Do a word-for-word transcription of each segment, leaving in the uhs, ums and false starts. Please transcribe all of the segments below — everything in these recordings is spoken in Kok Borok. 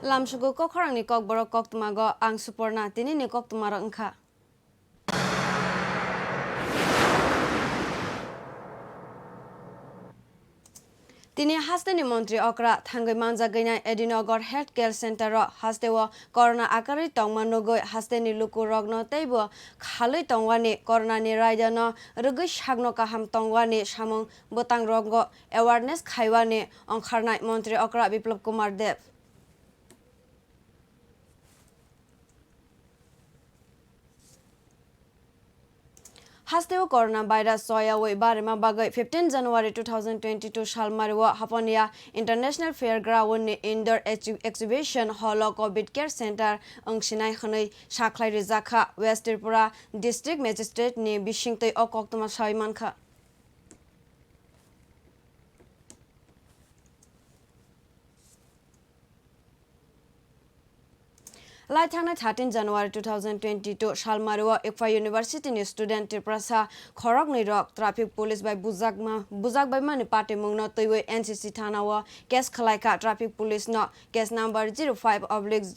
Lamsugo kokhorangni kokborok koktwmago ang Suporna, tinini koktwmarok wngkha. Tini hasteni montri okra thangwi manjagwinai Edinagar Health Care Center o hasteo corona akarwi tongma nugwi hasteni lukurokno teibo khalwi tongwani, coronani raidano rwgwi sakno kaham tongwani samung bwtangrogo awareness khaiwani ongkharnai montri okra Biplab Kumar Deb. Hasteo corona virus soyawi barima bagwi fifteen January two thousand twenty-two salmario Hapania International Fair Ground ni Indoor Exhi-, Exhibition Hall o Covid Care Center wngsinai hwnwi sakhlai rijakha West Tripura District Magistrate ni bisingtwi o koktwma sawi mankha. Lai thangnai thirteen January two thousand twenty-two salmario Ikphai University ni student Tiprasa khoroknwi rok traffic police bai bujakma, bujakbaimani patimungno twiwi N C C thana o case khwlaikha. Traffic police no case number zero five oblique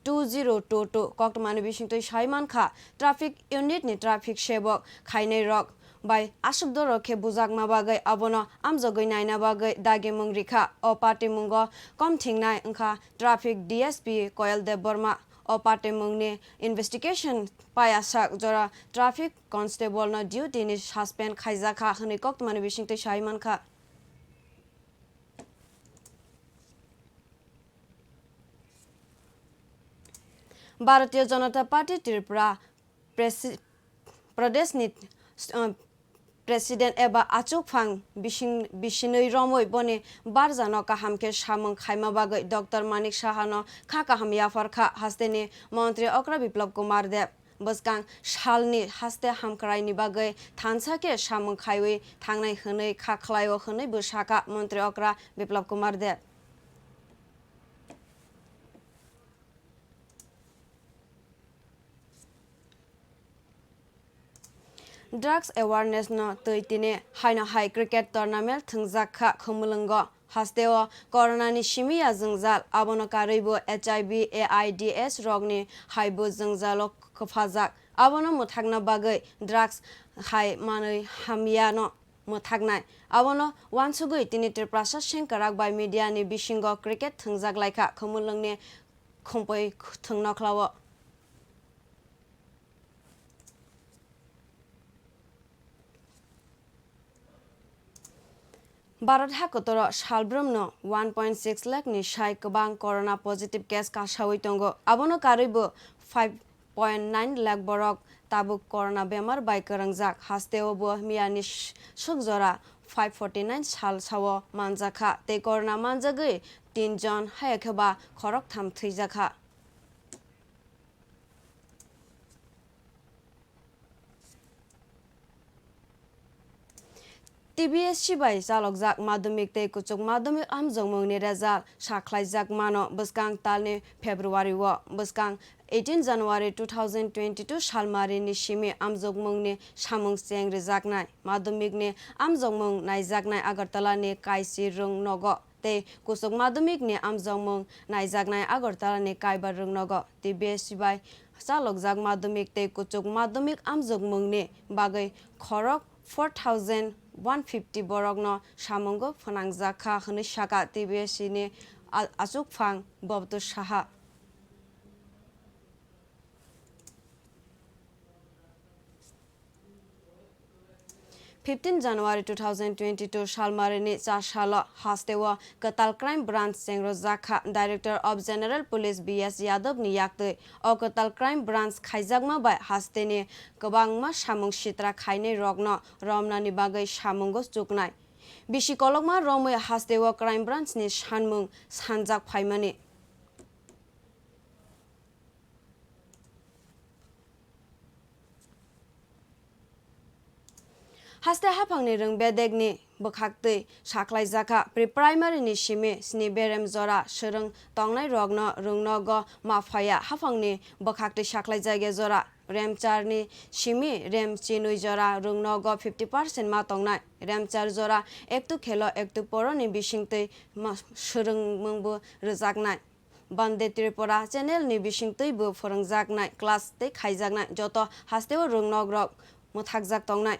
two zero two two koktwmani bisingtwi sai mankha. Traffic unit ni traffic sebok khainai rok bai aswk doro khe bujakma bagwi abono amjogwi naina bagwi dagimung rikha. O patimungo kom thingnai wngkha traffic D S P Koyal Debbarma. O patimungni investigation payasak jora traffic constable no duty ni suspend khaijakha hwnwi koktwmani bisingtwi sai mankha. Bharatiya Janata Party Tripura Presi-, Pradeshni, uh, President eba achukphang bising-, bisinwi romwi boni barjano kaham khe samung khaima bagwi Doctor Manik Sahano kha kaham yapharkha hasteni Montri Okra Biplab Kumar Deb. Bwskang salni haste hamkraini bagwi thansa khe samung khaiwi thangnai hwnwi kha khlaio hwnwi bo sakha Montri Okra Biplab Kumar Deb. Drugs awareness no twi tini haino hai cricket tournament thwngjak kha Khumulwngo. Hasteo corona ni simi ya jwngjal, abono karwi bo H I V, A I D S rokni hai bo jwngjalo kwphajak. Abono mwthakna bagwi drugs hai manwi hamya no mwthaknai. Abono uansugwi tini Tiprasa sengkwrak bai media ni bisingo cricket thwngjak laikha Khumulwngni Khumpui thwngnokhla o. Bharat hakotoro salbrumno one point six lakh ni sai kwbang corona positive case kasawi tongo. Abono karwi bo five point nine lakh borok tabuk corona bemar bai kwrwngjak. Hasteo bo miyani s-, swk jora five forty nine sal sao manjakha, tei corona manjagwi tin jon, haya khe ba khoroktham thwijakha. T B S C bai chalokjak madhyamik tei kuchuk madhyamik amjokmungni result sakhlaijak mano bwskang talni February o. Bwskang eighteen January two thousand twenty-two salmarini simi amjokmungni samung cheng rijaknai madhyamikni amjokmung naijaknai Agartala ni Kaisi Rwng nogo. Tei kuchuk madhyamik ni amjokmung naijaknai Agartala ni Kaibar Rwng nogo. T B S C bai chalokjak madhyamik tei kuchuk madhyamik amjokmung ni bagwi khorok four thousand one fifty borok no samungo phwnangjak kha hwnwi sakha T B S C ni a-, achukphang Bobtu Saha. Fifteen January two thousand twenty-two salmarini char salo hasteo kwtal Crime Branch chengrojak kha. Director of General Police B S Yadav ni yaktwi o kwtal Crime Branch khaijakma bai hasteni kwbangma samung sitra khainai rokno romnani bagwi samungo chuknai. Bisi kolokma romwi hasteo Crime Branch ni sanmung sanjak phaimani. Haste haphangni rwng bedekni bwkhaktwi sakhlaijakha. Pre-primary ni simi sni berem jora swrwng tongnai rokno rwngnogo ma phaiya. Haphangni bwkhaktwi sakhlaijak ya jora remcharni simi rem chinwi jora rwngnogo fifty percent ma tongnai. Remchar jora ektu khelo ektu poroni bisingtwi ma swrwngmungbo rwjaknai. Bande Tripura channel ni bisingtwi bo phwrwngjaknai, class tei khaijaknai joto hasteo rwngnokrok mwthakjak tongnai.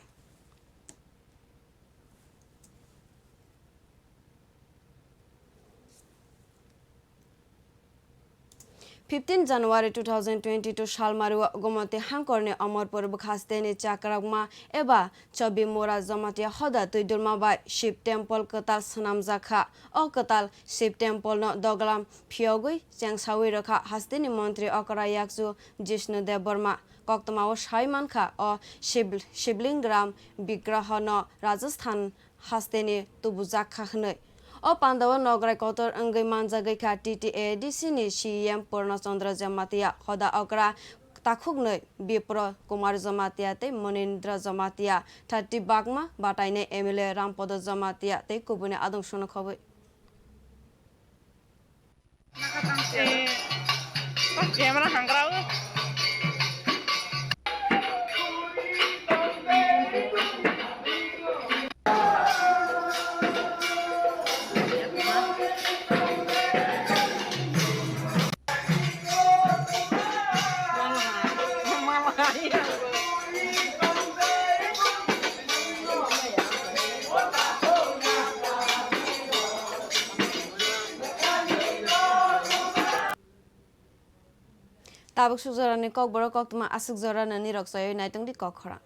Fifteen January two thousand twenty-two salmario Gomoti hangkorni Omorpur bwkhasteni Chakrakma eba Chobimura Jamatia hoda twidulma bai Shiv Temple kwtal swnamjak kha. O kwtal Shiv Temple no doglam phiyogwi chengsawi rwkha hasteni montri okra yakchu Jishnu Debbarma. Koktwmao sai mankha o Shib-, Shivling Ram Bigraho no Rajasthan hasteni tubujak kha hwnwi. O pandao nograi kotor wngwi manjagwi kha T T A D C ni C E M Purna Chandra Jamatia, hoda okra takhuknwi Bipro Kumar Jamatia tei Monindra Jamatia, thirty bakma batainai M L A Rampodo Jamatia tei kubuni adong sono khobwi. Eh, oh, camera hanggra o. Tabuk suk jorani kokborok koktwma aswk jora nini rok chaywi naitung di kok khorang.